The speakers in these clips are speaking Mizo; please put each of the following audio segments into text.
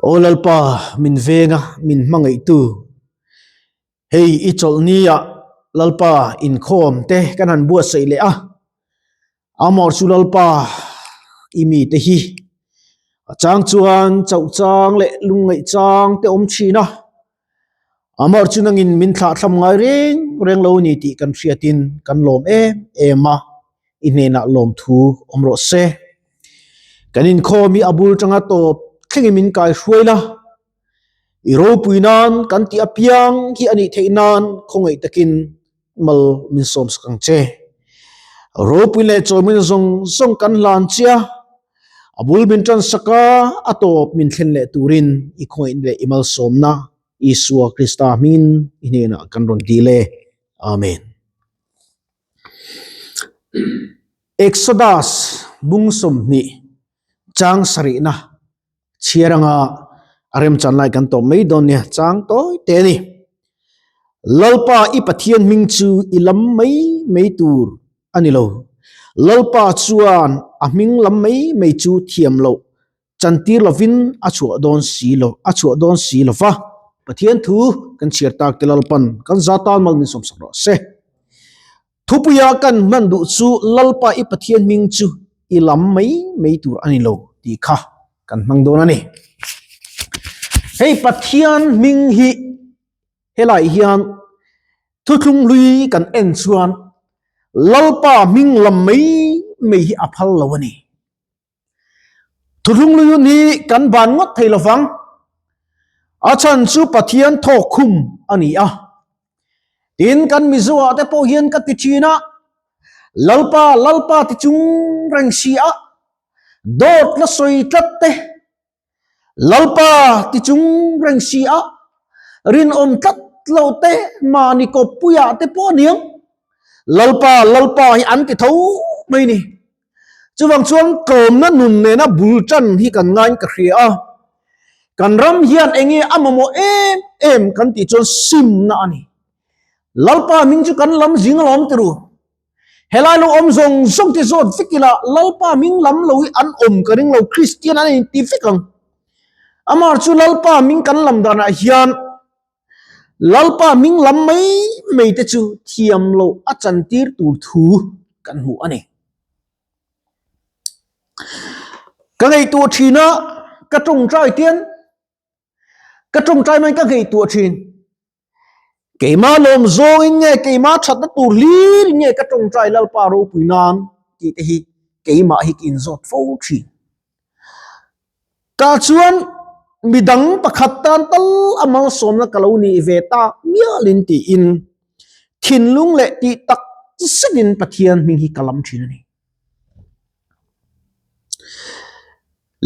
Aw Lalpa, min venga min hmangaihtu, hei i chawlhni ah Lalpa inkhawm te kan han buatsaih leh a, Amor chu Lalpa i mite hi a chang chuan chauh chang leh lungngaih chang te awm thin a, Amor chu nangin min thlahthlam ngai reng reng lo a ni tih kan hriatin kan lawm em em a, i hnenah lawmthu awm rawh se. Kan inkhawm hi a bul tanga tawp thlengin min kaihruai la, i ropui nan kan tih apiang hi a nih theih nan khawngaih takin mal min sawm sak ang che. Ropui leh chawimawina zawng zawng kan hlan che a, a bul min tan sak a, a tawp min thlen leh turin i khawngaih leh i malsawmna Isua Krista hmingin i hnenah kan rawn dil e. Amen. Exodus bung 20 chang sarihna chhiar anga a remchan lai kan tawp mai dawn nia chang tawi te a ni. Lalpa i Pathian hming chu i lam mai mai tur a ni lo. Lalpa chuan a hming lam mai mai chu thiam loh chantir lovin a chhuah dawn si lo a chhuah dawn si lo va. Pathian thu kan chhiar tak te Lalpan kan za tan mal min sawmsak rawh se. Thupuia kan hman duh chu Lalpa i Pathian hming chu i lam mai mai tur a ni lo tih kha kan hmang dawn a ni. Hei Pathian hming hi helai hian thuthlung hlui kan en chuan Lalpa hming lam mai mai hi a phal lo a ni. Thuthlung hlui hun hi kan ban ngawt thei lovang. A chhan chu Pathian thawk khum a ni a. Tin, kan Mizo ah te pawh hian ka ti thin a, Lalpa, Lalpa ti chung reng si a, dawt la sawi tlat te, Lalpa ti chung reng si a, rinawm tlat lo te, mahni kawppuiah te pawh a niang. Lalpa, Lalpa hi an ti tho mai ni. Chuvang chuan tlawmna nun nena bul tan hi kan ngaiin ka hria a, kan ram hian enge a mamawh em em kan tih chuan simna a ni. Lalpa hming chu kan lam zing alawm ti ru. Helai lo awm zawng zawng te zawt vek ila Lalpa hming lam lo hi an awm ka ring lo, Kristian an inti vek ang. Amah chu Lalpa hming kan lam danah hian Lalpa hming lam mai mai te chu thiam loh a chantir tur thu kan hmu a ni. Ka ngaihtuah thin a, ka tawngtai tian ka tawngtai mai ka ngaihtuah thin. Keimah lawm zawngin nge keimah thatna tur hlir in nge ka tawngtai Lalpa ropui nan tih te hi keimah hi ka inzawt fo thin. Tah chuan midang pakhat tan tal a malsawmna ka lo nih ve ta mialin tiin thinlung leh tih tak zetin Pathian hming hi ka lam thin a ni.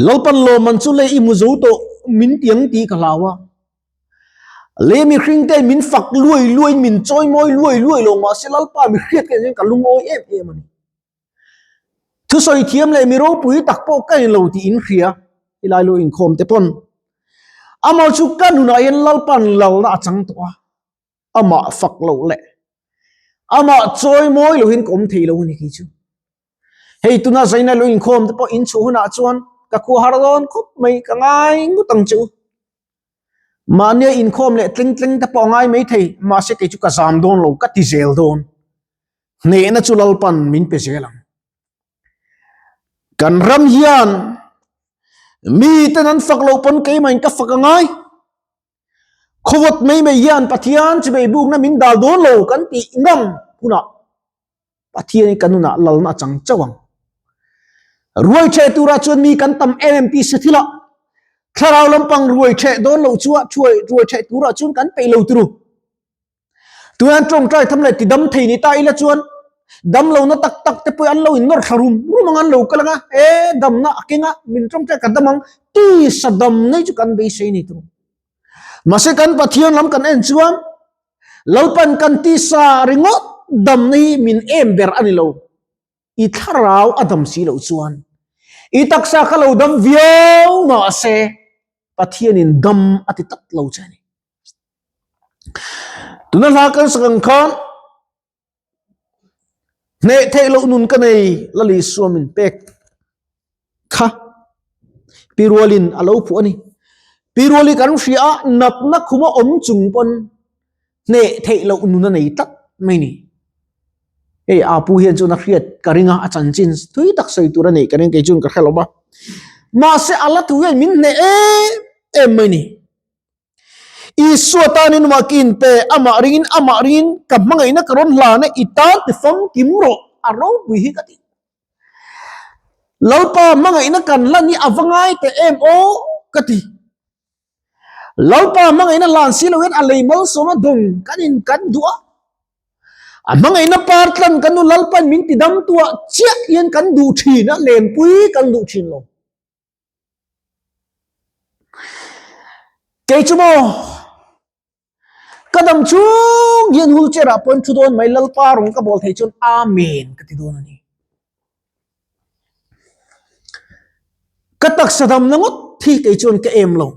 Lalpan lawmman chu lei i hmu zo tawh min tiang tih ka hlau a. Lei mihring te min fak luai luai min chawi mawi luai luai lo mahse Lalpa mi hriat ka ka lungawi em em a ni. Thusawi thiam leh mi ropui tak pawh ka ni lo tih in hria, helai lo inkhawm te pawn. Amah chu ka nunah hian Lalpan lalna a chang tawh a, amah fak loh leh amah chawi mawi lohin ka awm thei lo a ni kei chu. Hei tuna zaina lo inkhawm te pawh inchhuah hunah chuan ka khua har dawn khawp mai ka ngai ngut ang che u. Mahnia inkhawm leh tling tling te pawh a ngai mai thei, mahse kei chu ka zam dawn lo, ka ti zel dawn. Hnehna chu Lalpan min pe zel ang. Kan ram hian miten an fak loh pawn keimahin ka fak a ngai. Khawvawt mai mai hian Pathian chibei bukna min dal dawn lo kan tih ngam hunah Pathian hi kan nunah lalna a chang chauh ang. Ruai ṭheh turah chuan mi kan tam em em tih se thil ah thlarau lampang ruai ṭheh dawn loh chu ah ruai ṭheh turah chuan kan peih lo turu. Tuan tawngtai tham leh tidam thei ni ta ila chuan dam lohna tak tak te pawh an lo innawr thla rum rum ang an lo kal ang a, e damna a keng a, min tawngtai ka dam ang tisa dam nei chu kan beisei ni tur. Mahse kan Pathian lam kan en chuan Lalpan kan tisa ringawt damna hi min em ber a ni lo. I thlarau a dam si loh chuan i taksa kha lo dam viau mahse Pathianin dam a ti tak lo che a ni. Tuna hla kan sak ang khan hneh theih loh nun ka nei Lal Isua min pek kha Pi Rualin a lo phuah a ni. Pi Ruali kan hria a, natna khuma awm chung pawn hneh theih loh nun a nei tlat mai ni. Hei a pu hian chuan a hriat ka ring a, a chanchin thui tak sawi tur a neih ka ring kei chuan ka hre lo va. Mahse a la thu hian min hneh em em mai ni. Isua tanin mah ka inpe, amah ringin, amah ringin ka hmangaihna ka rawn hlan a, i tan ti famkim rawh, a ropui hi ka ti. Lalpa hmangaihna kan hlan hi a va ngai teh em aw ka ti. Lalpa hmangaihna hlan si loin a lei malsawm a dawng kan in kan duh a. A hmangaihna par tlan kan nu Lalpain min ti dam tuah chiah hian kan duh thin a, lenpui kan duh thin lo. Kei chu maw ka dam chung hian wheelchair ah pawn thu dawn mai Lalpa rawng ka bawl thei chuan Amen ka ti dawn a ni. Ka taksa damna ngawt hi kei chuan ka em lo.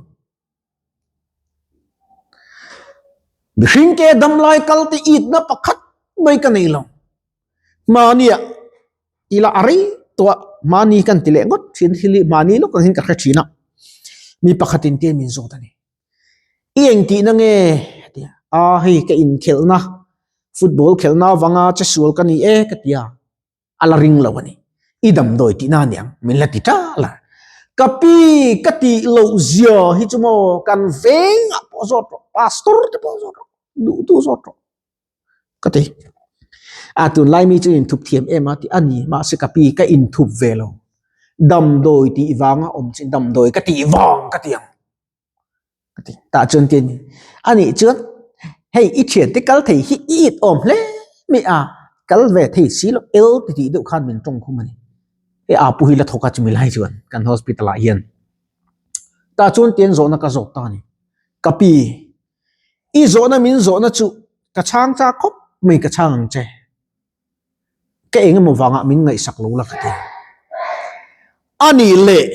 Mihring ke damlai kal te itna pakhat mai ka nei lo. Hmania ila a rei tawh a, hmani kan ti leh ngawt thin thil hi hmani lawk ang hian ka hre thin a. Mi pakhatin te min zawt a ni. I engtihna nge? a ti a. A hei ka inkhelhna football khelhna avanga che sual ka ni e ka ti a. A la ring lo a ni. I damdawi tihna a niang min la ti tal a. Ka pi ka tih loh zia hi chu maw kan vengah pawh zawt rawh, pastor te pawh zawt rawh, duh duh zawt rawh ka ti. A tunlai mi chu inthup thiam em a ti a ni mahse ka pi ka inthup ve lo. Damdawi tih vanga awm chin damdawi ka tih vang ka ti ang. Tah chuan ti a ni. A nih chuan hei i thiante kal thei hi i it awm hle mai a, kal ve thei si lo el ti tih deuh khan min tawng khum a ni. Hei a pu hi la thawk a chumi lai chuan kan hospital ah hian. Tah chuan tian zawhna ka zawt ta a ni. Ka pi, i zawhna min zawhna chu ka chhang chak khawp mai ka chhang ang che. Ka eng emaw vangah min ngaihsak lo la ka ti. A nih leh.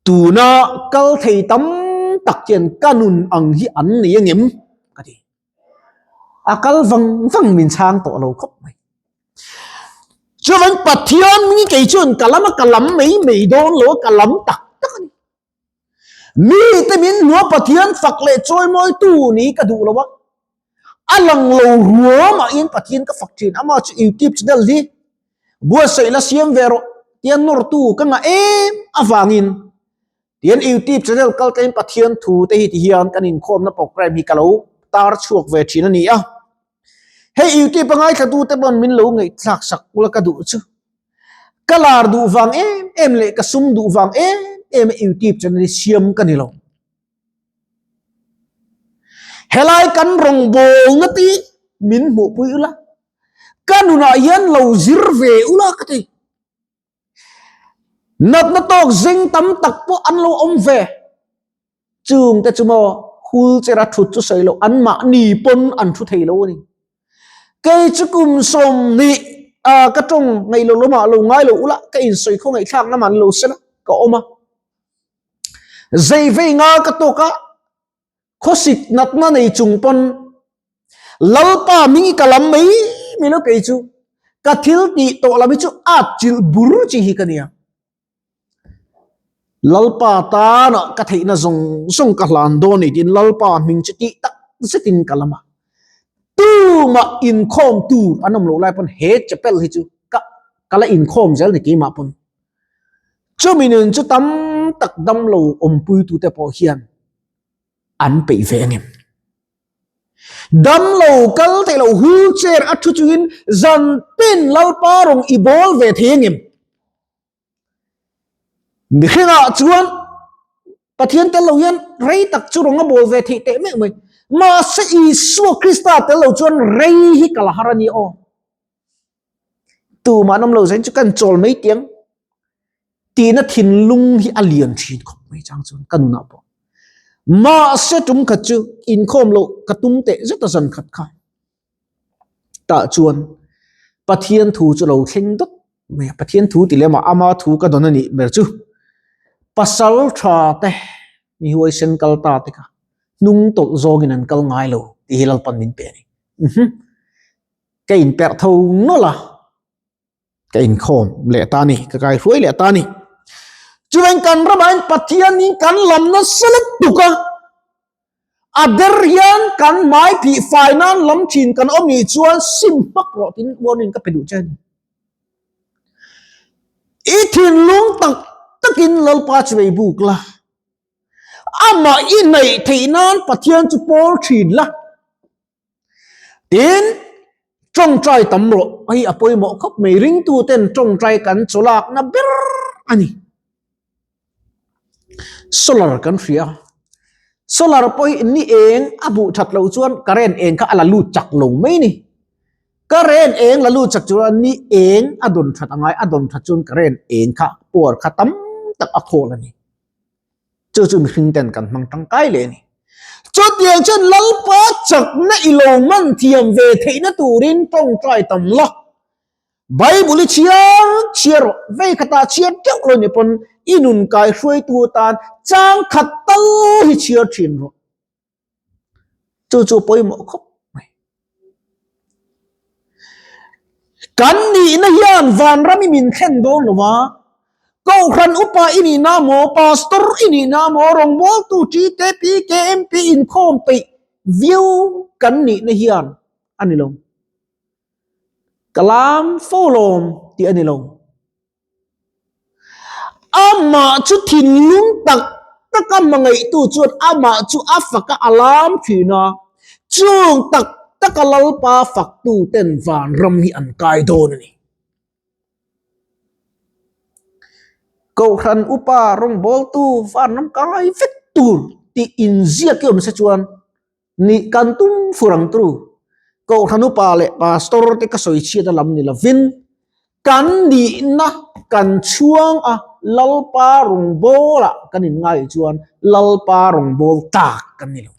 Tuna kal thei tam tak hian ka nun ang hi an nei angem ka ti. A kal vang vang min chhang tawh lo khawp mai. Chuan Pathian hi kei chuan ka lam a ka lam mai mai dawn lo a ka lam tak tak a ni. Mite min hmua Pathian fak leh chawimawitu ni ka duh lo a. A lang lo ruamah hian Pathian ka fak thin. Amah chu YouTube channel hi buatsaih la siam ve rawh tia nawrtu ka ngah em avangin tian YouTube channel kal tlem Pathian thu te hi ti hian kan inkhawmna program hi ka lo tar chhuak ve thin a ni a. Hei YouTube a ngaithla te pawn min lo ngaihthlak sak ula ka duh chu. Ka lar duh vang em em leh ka sum duh vang em em a YouTube channel hi siam ka ni lo. Helai kan rawngbawlna te min hmuhpui ula, ka nunah hian lo zir ve ula ka ti. Natna tawk zing tam tak pawh an lo awm ve. Chung te chu maw wheelchair a thut chu sawi loh anmahni pawn an thu thei lo a ni. Kei chu kum 20 ka tawng ngaih loh lamah lo ngai lo ula ka insawi khaw ngaihthlak lamah an lo sel a ka awm a. Zei vei nga ka tawk a khawsik natna nei chung pawn Lalpa hming i ka lam mai mai lo kei chu ka thil tih tawh lam hi chu at chilh bur chi hi ka nia. Lalpa tana ka theihna zawng zawng ka hlan dawn ni tiin Lalpa hming chu tih tak zetin ka lam a. Tumah inkhawm tur an awm loh lai pawn he chapel hi chu ka ka la inkhawm zel ni keimah pawn. Chumi nun chu tam tak damlo awmpuitute pawh hian an peih ve angem? Damlo kal theih loh wheelchair a thu chungin zan tin Lalpa rawng i bawl ve thei angem? Mihringah chuan Pathian tel lo hian rei tak chu rawng a bawl ve theih teh meuh mai. Mahse Isua Krista tel lo chuan rei hi kal har a ni aw. Tumah an awm lo zain chu kan chawl mai tiang tihna thinlung hi a lian thin khawp mai chang chuan ka nunah pawh. Mahse tum khat chu inkhawm loh ka tum teh zet a zan khat kha. Tah chuan Pathian thu chu lo thleng dawt mai a, Pathian thu ti lem ah ama thu ka dawn a nih ber chu pasal tha te mi huaisen kal ta te kha hnung tawlh zawngin an kal ngai lo tih hi Lalpan min pe a ni. Ka inperh tho nawlh a, ka inkhawm leh ta a ni, ka kaihruai leh ta a ni. Chuan kan ramah hian Pathianin kan lam nasa lutuk a, a der hian kan hmai phih fai nan lam thin kan awm nih chuan sim hmak rawh tiin warning ka pe duh che a ni. I thinlung tak takin Lalpa chu ei buk la, amah i hnaih theih nan Pathian chu pawl thin la. Tin, tawngtai tam rawh hei a pawimawh khawp mai, ringtuten tawngtai kan chawlakna ber a ni. Solar kan hria a, solar pawh hi ni eng a hmuh that loh chuan current eng kha a la lut chak lo mai a ni. Current eng la lut chak chuan ni eng a dawn that a ngai, a dawn that chuan current eng kha power kha tam tak a khawl a ni. Chu chu mihring ten kan hmang tangkai leh a ni. Chutiang chuan Lalpa chakna i lo man thiam ve theihna turin tawngtai tam la. Bible i chhiar chhiar rawh, vei khatah chhiar teuh lo ni pawn i nun kai hruaitu atan chang khat tal hi chhiar thin rawh. Chu chu pawimawh khawp mai. Kan nihna hian vanram i min thlen dawn lo a, Kohhran upa i nihna maw, pastor i nihna maw, rawngbawltu TKP, KMP inkhawm peih viau kan nihna hian a ni lo. Ka lam fo lawm tih a ni lo. Amah chu thinlung tak taka hmangaihtu chuan amah chu a fak a, a lam thin a. Chung tak taka Lalpa faktu ten vanram hi an kai dawn a ni. Kohhran upa rawngbawltu vanram kai vek tur tih inziak hi awm se chuan Nih kan tum fur ang tru. Kohhran upa leh pastor te ka sawi chhiat a lam ni lovin kan nihna kan chhuang a Lalpa rawngbawlah kan inngai chuan Lalpa rawngbâwl tak kan ni lo.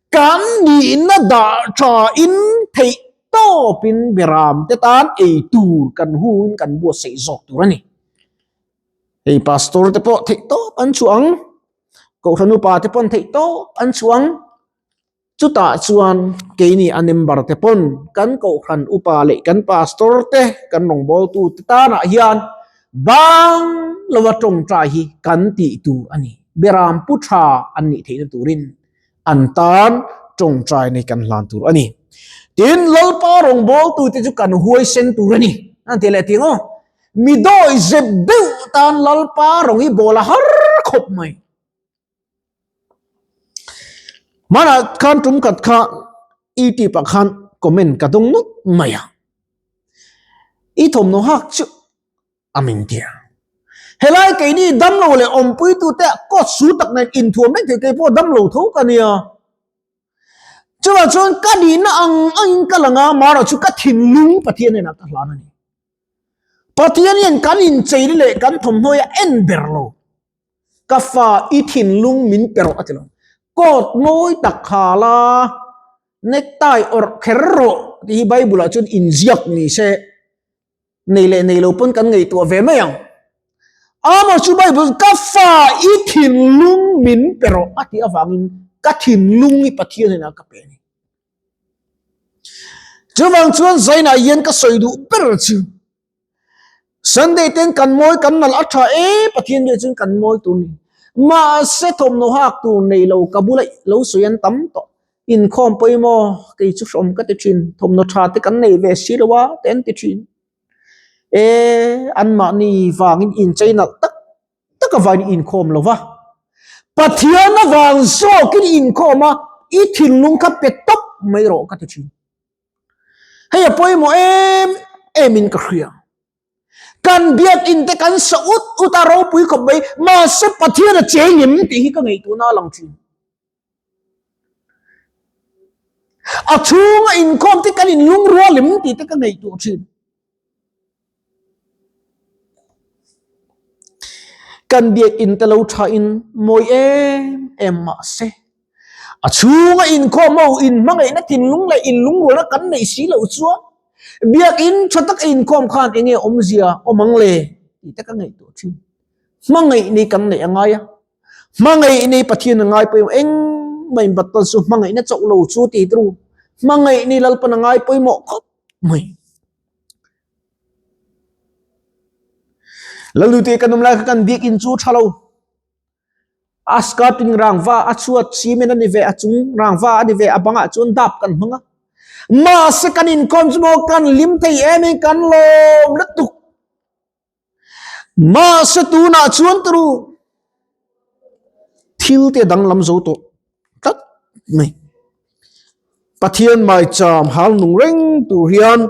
Kan nihna dah tha in theih tawpin beram te tan ei tur kan hun kan buatsaih zawk tur a ni. Hei pastor te pawh theih tawp an chhuah ang. Kohhran upa te pawn theih tawp an chhuang. Chutah chuan keini a member te pawn kan kohhran upa leh kan pastor te kan rawngbawltu te tanah hian bang lova tawngtai hi kan tih tur a ni. Beram pu tha an nih theihna turin an tan tawngtai nei kan hlan tur a ni. Tin, Lalpa rawngbawltu te chu kan huaisen tur a ni. An ti leh ti ang aw. Mi dawi zep deuh tan Lalpa rawng hi bawl a har khawp mai. Hmanah khan tum khat kha YouTube ah khan comment ka dawng nawk mai a. I thawmhnaw hak chu a min ti a. Helai keini damlo leh awmpuitute coat su tak nen inthuam reng thei keipawh damlo tho ka nia. Chuvang chuan ka nihna ang angin ka lang a, marawh chu ka thinlung Pathian hnenah ka hlan a ni. Pathian hian kan incheina leh kan thawmhnaw hi a en ber lo. Ka fa i thinlung min pe rawh a ti lo. Coat mawi tak ha la, necktie awrh kher rawh tih hi Bible ah chuan inziak ni se. Nei leh nei lo pawn kan ngaihtuah ve mai ang. Amaw chu Bible ka fa i thinlung min pe rawh a tih avangin ka thinlung hi Pathian hnenah ka pe a ni. Chuvang chuan Zainah hian ka sawi duh ber chu Sunday ten kan mawi kan nalh a tha e Pathian biak chuan kan mawi tur ni. Mahse thawmhnaw hak tur nei lo ka bula lo sawi an tam tawh. Inkhawm pawimawh kei chu hrawm ka ti thin, thawmhnaw tha te kan nei ve si lo a te an ti thin. E anmahni vangin inchei nalh tak tak avangin inkhawm lo va, Pathian avang zawkin inkhawm a, i thinlung kha pe tawp mai rawh ka ti thin. Hei a pawimawh em emin ka hria. Kan biakinn te kan sa ut ut a ropui khawp mai, mahse Pathian a cheng em tih hi ka ngaihtuahna a lang thin. A chhunga inkhawm te kan inlungrual em tih te ka ngaihtuah thin. Kan biakinn te lo tha in mawi em em mahse a chhunga inkhawm ho inhmangaihna thinlung leh inlungrualna kan neih si loh chuan biakinn tha taka inkhawm khan eng nge awmzia awm ang le tih te ka ngaihtuah thin. Hmangaih ni kan neih a ngai a, hmangaih ni Pathian a ngai pawimawh engmah inbat tawn chu hmangaihna chauh lo chu tih tur hmangaih ni Lalpan a ngai pawimawh khawp mai. Lalnute kan um lai kha kan biakinn chu tha lo. A skirting rangva a chhuat cement a ni ve, a chung rangva a ni ve, a bangah chuan dap kan hmang a. Mahse kan inkhawm chu maw kan hlim thei em in kan lawm lutuk. Mahse tunah chuan turu thil te danglam zo tawh tlat mai. Pathian maicham hal nung reng tur hian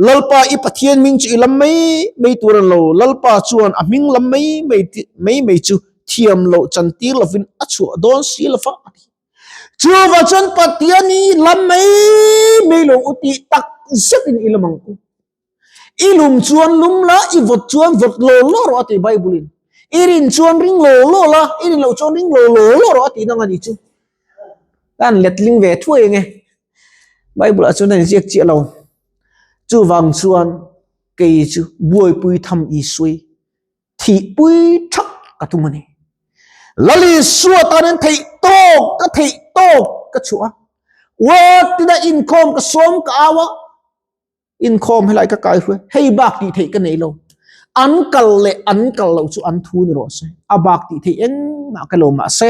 Lalpa i Pathian hming chu i lam mai mai tur a ni lo. Lalpa chuan a hming lam mai mai mai mai chu thiam loh chantir lovin a chhuah dawn si lo fa a ti. Chuvah chuan Pathian i lam mai mai lo u tih tak zetin i lam ang u. I lum chuan lum la, i vawt chuan vawt law law rawh a ti Bible in. I rin chuan ring law law la, i rin loh chuan ring law law law rawh a tih nang a ni chu. Ka han letling ve thuai enge. Bible ah chuan a inziak chiah lo. Chuvang chuan kei chu buaipui tham Isui thihpui thak ka tum a ni. Lal Isua tanin theih tawk ka theih tawk ka chhuah a. Uatina inkhawm ka sawm ka au a. Inkhawm helai ka kai hruai, hei bak tih theih ka nei lo. An kal leh an kal loh chu an thu ni rawh se, a bak tih theih engmah ka lo mah se,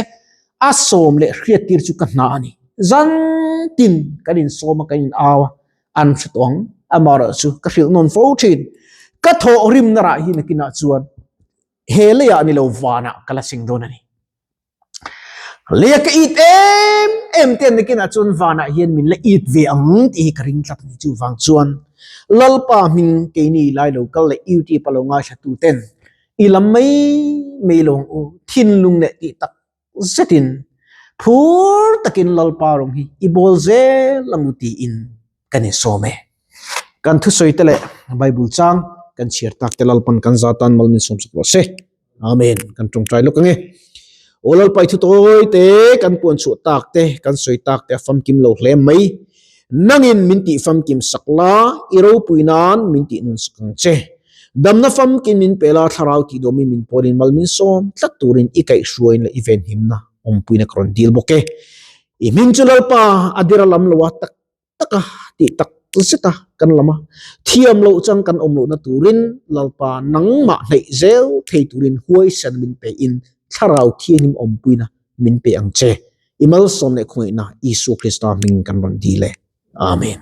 a sawm leh hriattir chu ka hna a ni. Zan tin kan insawm a, kan in au a, an hre tawh ang. Amaherawhchu ka hrilh nawn fo thin. Ka thawhrimna rah hi nakinah chuan he leiah ni lo vanah ka la seng dawn a ni. Lei ka it em em te nakinah chuan vanah hian min la it ve ang tih hi ka ring tlat a ni. Chuvang chuan Lalpa hming keini lai lo kal leh YouTube a lo ngaithla tu ten i lam mai mai lo ang u. Thinlung leh tih tak zetin phur takin Lalpa rawng hi i bawl zel ang u tiin kan insawm e. Kan thusawi te leh Bible chang kan chhiar tak te Lalpan kan za tan mal min sawm sak rawh se. Amen. Kan tawngtai lawk ange. Aw Lalpa i thu tawi te kan puan chhuah tak te kan sawi tak te a famkim lo hle mai. Nangin min tih famkim sak la, i ropui nan min tih nun sak ang che. Damna famkim min pe la, thlarau tih dawmin min pawlin mal min sawm tlat turin i kaihhruain leh i venhimna awmpuina ka rawn dil bawk e. I hming chu Lalpa a dira lam lo a tak taka tih tak zeta kan lam a, thiam loh chang kan awm lohna turin Lalpa nangmah hnaih zel thei turin huaisen min pein Thlarau Thianghlim awmpuina min pe ang che. I malsawm leh khawngaihna Isua Krista hming kan rawn dil e. Amen.